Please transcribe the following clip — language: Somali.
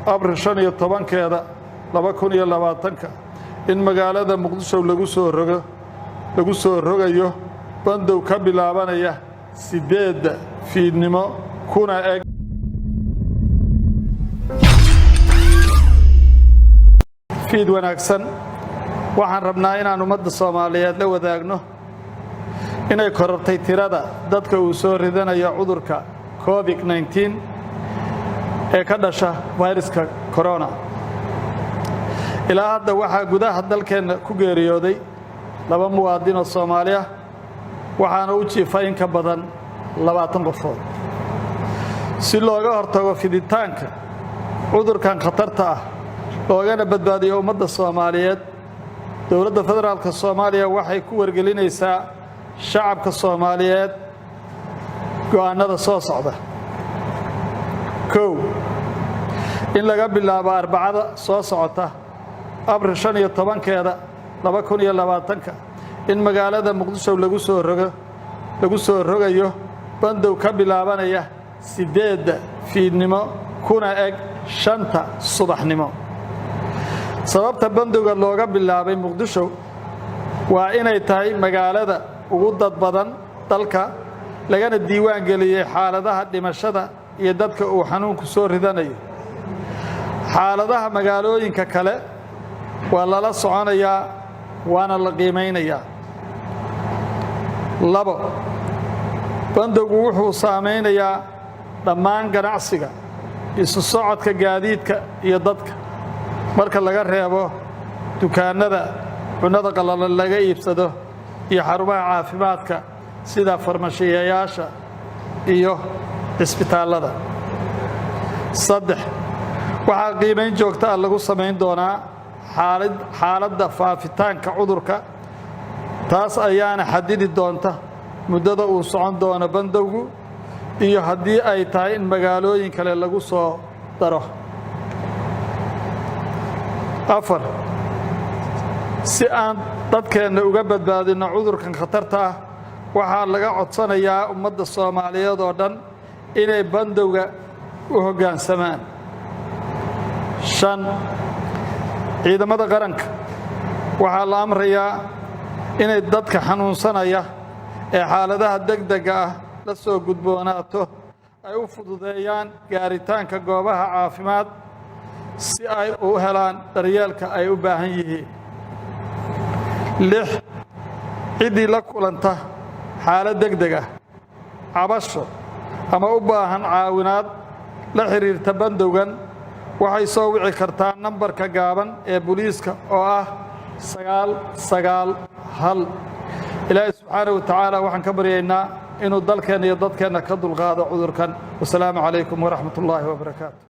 Abril 15-keeda 2020-ka in magaalada Muqdisho lagu soo rogayo bandow ka bilaabanaya 8-da fiidnimo kuna eg. Fiid wanaagsan. Waxaan rabnaa inaan ummadda Soomaaliyeed la wadaagno inay korortay tirada dadka uu soo ridanayo cudurka COVID-19 ee ka dhasha fayraska corona. Ilaa hadda waxaa gudaha dalkeenna ku geeriyooday laba muwaadin oo Soomaali ah, waxaana u jiifa in ka badan 20 qofood. Si looga hortago fiditaanka cudurkan khatarta ah, loogana badbaadiyo ummadda Soomaaliyeed, Dowladda Federaalka Soomaaliya waxay ku wargelinaysaa shacabka Soomaaliyeed go'aannada soo socda. 1, in laga bilaabo Arbacada soo socota, Abril 15-keeda 2020-ka, in magaalada Muqdisho lagu soo rogayo bandow ka bilaabanaya 8-da fiidnimo kuna eg 5-ta subaxnimo. Sababta bandowga looga bilaabay Muqdisho waa inay tahay magaalada ugu dad badan dalka, lagana diiwaan geliyey xaaladaha dhimashada iyo dadka uu xanuunku soo ridanayo. Xaaladaha magaalooyinka kale waa lala soconayaa, waana la qiimaynayaa. 2, bandowgu wuxuu saamaynayaa dhammaan ganacsiga, isu socodka gaadiidka iyo dadka, marka laga reebo dukaannada cunnada qallalan laga iibsado iyo xarumaha caafimaadka sida farmashiyayaasha iyo cisbitaallada. 3, waxaa qiimayn joogta ah lagu samayn doonaa xaaladda faafitaanka cudurka. Taas ayaana xadidi doonta muddada uu socon doono bandowgu iyo haddii ay tahay in magaalooyin kale lagu soo daro. 4, si aan dadkeenna uga badbaadinno cudurkan khatarta ah, waxaa laga codsanayaa ummadda Soomaaliyeed oo dhan inay bandowga u hoggaansamaan. 5, ciidamada qaranka waxaa la amrayaa inay dadka xanuunsanaya ee xaaladaha degdegga ah la soo gudboonaato ay u fududeeyaan gaaritaanka goobaha caafimaad si ay u helaan daryeelka ay u baahan yihiin. 6, ciddii la kulanta xaalad degdeg ah, cabasho ama u baahan caawinaad la xidhiirta bandowgan, waxay soo wici kartaa nambarka gaaban ee booliiska oo ah 991. Ilaahay subxaanahu wa tacaala waxaan ka baryaynaa inuu dalkeenna iyo dadkeenna ka dulqaado cudurkan. Wasalaamu calaykum waraxmat ullaahi wabarakaatu.